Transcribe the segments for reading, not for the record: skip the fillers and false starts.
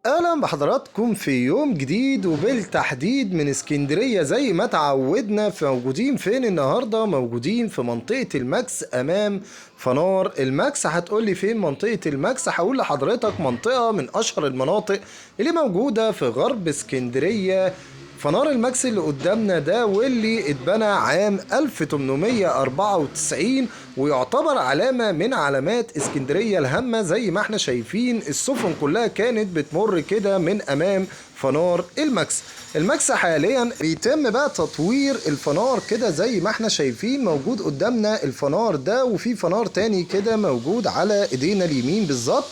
اهلا بحضراتكم في يوم جديد وبالتحديد من اسكندرية. زي ما تعودنا موجودين فين النهاردة؟ موجودين في منطقة الماكس امام فنار الماكس. هتقولي فين منطقة الماكس؟ هقول لحضرتك منطقة من اشهر المناطق اللي موجودة في غرب اسكندرية. فنار الماكس اللي قدامنا ده واللي اتبنى عام 1894 ويعتبر علامة من علامات اسكندرية الهامة. زي ما احنا شايفين السفن كلها كانت بتمر كده من امام فنار الماكس. الماكس حاليا بيتم بقى تطوير الفنار كده زي ما احنا شايفين، موجود قدامنا الفنار ده وفي فنار تاني كده موجود على ايدينا اليمين بالظبط.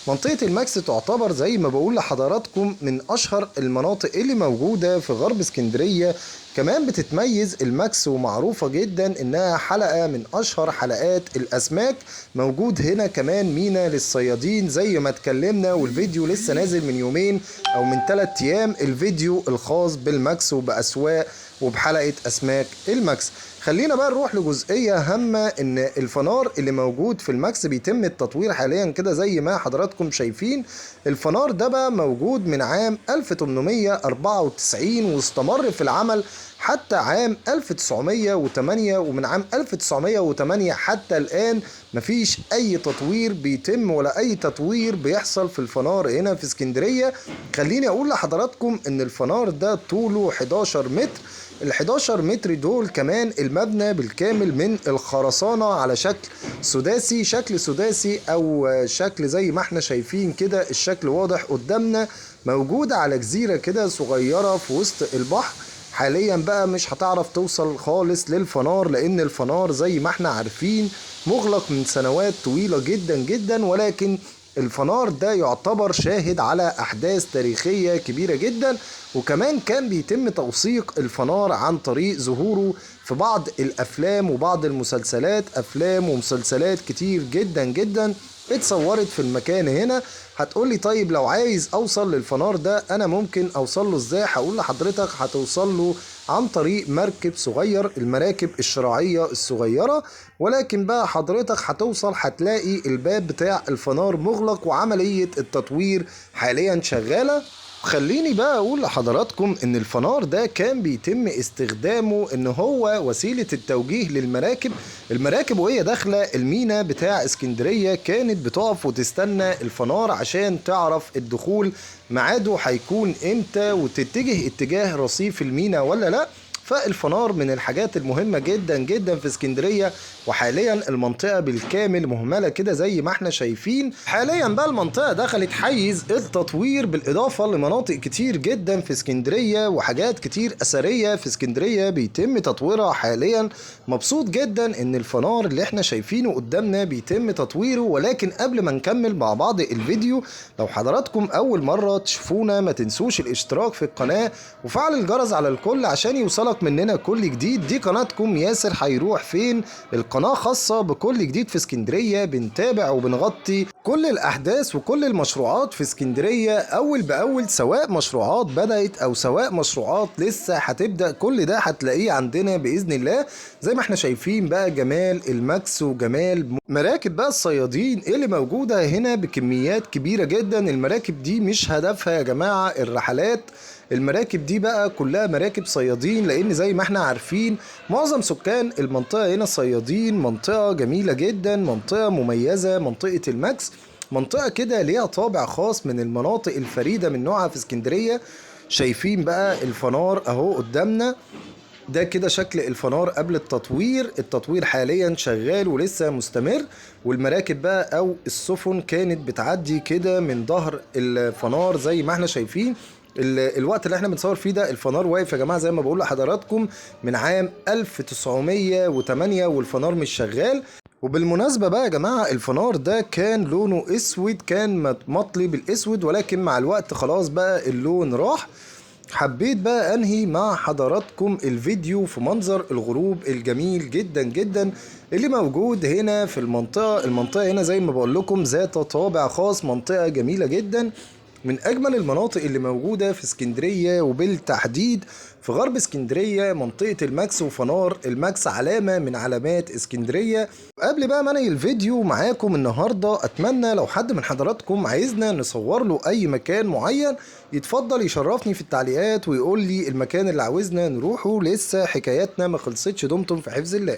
منطقة الماكس تعتبر زي ما بقول لحضراتكم من أشهر المناطق اللي موجودة في غرب اسكندرية. كمان بتتميز الماكس ومعروفة جدا إنها حلقة من أشهر حلقات الأسماك. موجود هنا كمان مينا للصيادين زي ما اتكلمنا، والفيديو لسه نازل من يومين أو من 3 أيام، الفيديو الخاص بالماكس وبأسواق وبحلقة أسماك الماكس. خلينا بقى نروح لجزئية هامة، إن الفنار اللي موجود في الماكس بيتم التطوير حاليا كده زي ما حضراتكم شايفين. الفنار ده بقى موجود من عام 1894 واستمر في العمل حتى عام 1908، ومن عام 1908 حتى الآن مفيش أي تطوير بيتم ولا أي تطوير بيحصل في الفنار هنا في اسكندرية. خليني أقول لحضراتكم إن الفنار ده طوله 11 متر. ال 11 متر دول كمان المبنى بالكامل من الخرسانة على شكل سداسي، شكل سداسي أو شكل زي ما احنا شايفين كده، الشكل واضح قدامنا، موجود على جزيرة كده صغيرة في وسط البحر. حاليا بقى مش هتعرف توصل خالص للفنار، لان الفنار زي ما احنا عارفين مغلق من سنوات طويلة جدا جدا، ولكن الفنار ده يعتبر شاهد على احداث تاريخية كبيرة جدا. وكمان كان بيتم توثيق الفنار عن طريق ظهوره في بعض الافلام وبعض المسلسلات، افلام ومسلسلات كتير جدا جدا اتصورت في المكان هنا. هتقولي طيب لو عايز اوصل للفنار ده انا ممكن اوصل له ازاي؟ هقول لحضرتك هتوصل له عن طريق مركب صغير، المراكب الشراعية الصغيرة، ولكن بقى حضرتك هتوصل هتلاقي الباب بتاع الفنار مغلق وعملية التطوير حاليا شغالة. خليني بقى اقول لحضراتكم ان الفنار ده كان بيتم استخدامه ان هو وسيلة التوجيه للمراكب. المراكب وهي داخلة المينا بتاع اسكندرية كانت بتقف وتستنى الفنار عشان تعرف الدخول ميعاده هيكون امتى وتتجه اتجاه رصيف المينا ولا لا. فالفنار من الحاجات المهمة جدا جدا في اسكندرية، وحاليا المنطقة بالكامل مهملة كده زي ما احنا شايفين. حاليا بقى المنطقة دخلت حيز التطوير، بالإضافة لمناطق كتير جدا في اسكندرية وحاجات كتير أثرية في اسكندرية بيتم تطويرها حاليا. مبسوط جدا ان الفنار اللي احنا شايفينه قدامنا بيتم تطويره. ولكن قبل ما نكمل مع بعض الفيديو، لو حضراتكم أول مرة تشوفونا ما تنسوش الاشتراك في القناة وفعل الجرس على الكل عشان يوصلك مننا كل جديد. دي قناتكم ياسر هيروح فين، القناة خاصة بكل جديد في اسكندرية، بنتابع وبنغطي كل الأحداث وكل المشروعات في اسكندرية أول بأول، سواء مشروعات بدأت أو سواء مشروعات لسه هتبدأ، كل ده هتلاقيه عندنا بإذن الله. زي ما احنا شايفين بقى جمال الماكس وجمال مراكب بقى الصيادين اللي موجودة هنا بكميات كبيرة جدا. المراكب دي مش هدفها يا جماعة الرحلات، المراكب دي بقى كلها مراكب صيادين، لان زي ما احنا عارفين معظم سكان المنطقة هنا صيادين. منطقة جميلة جدا، منطقة مميزة، منطقة الماكس منطقة كده ليها طابع خاص من المناطق الفريدة من نوعها في اسكندرية. شايفين بقى الفنار اهو قدامنا، ده كده شكل الفنار قبل التطوير. التطوير حاليا شغال ولسه مستمر، والمراكب بقى او السفن كانت بتعدي كده من ظهر الفنار زي ما احنا شايفين. الوقت اللي احنا بنصور فيه ده الفنار واقف يا جماعة زي ما بقول لحضراتكم من عام 1908 والفنار مش شغال. وبالمناسبة بقى يا جماعة الفنار ده كان لونه اسود، كان مطلي بالاسود، ولكن مع الوقت خلاص بقى اللون راح. حبيت بقى انهي مع حضراتكم الفيديو في منظر الغروب الجميل جدا جدا اللي موجود هنا في المنطقة. المنطقة هنا زي ما بقول لكم ذات طابع خاص، منطقة جميلة جدا. من أجمل المناطق اللي موجودة في اسكندرية، وبالتحديد في غرب اسكندرية منطقة الماكس وفنار الماكس، علامة من علامات اسكندرية. قبل بقى ما انهي الفيديو معاكم النهاردة، أتمنى لو حد من حضراتكم عايزنا نصور له أي مكان معين يتفضل يشرفني في التعليقات ويقول لي المكان اللي عاوزنا نروحه. لسه حكاياتنا ما خلصتش، دمتم في حفظ الله.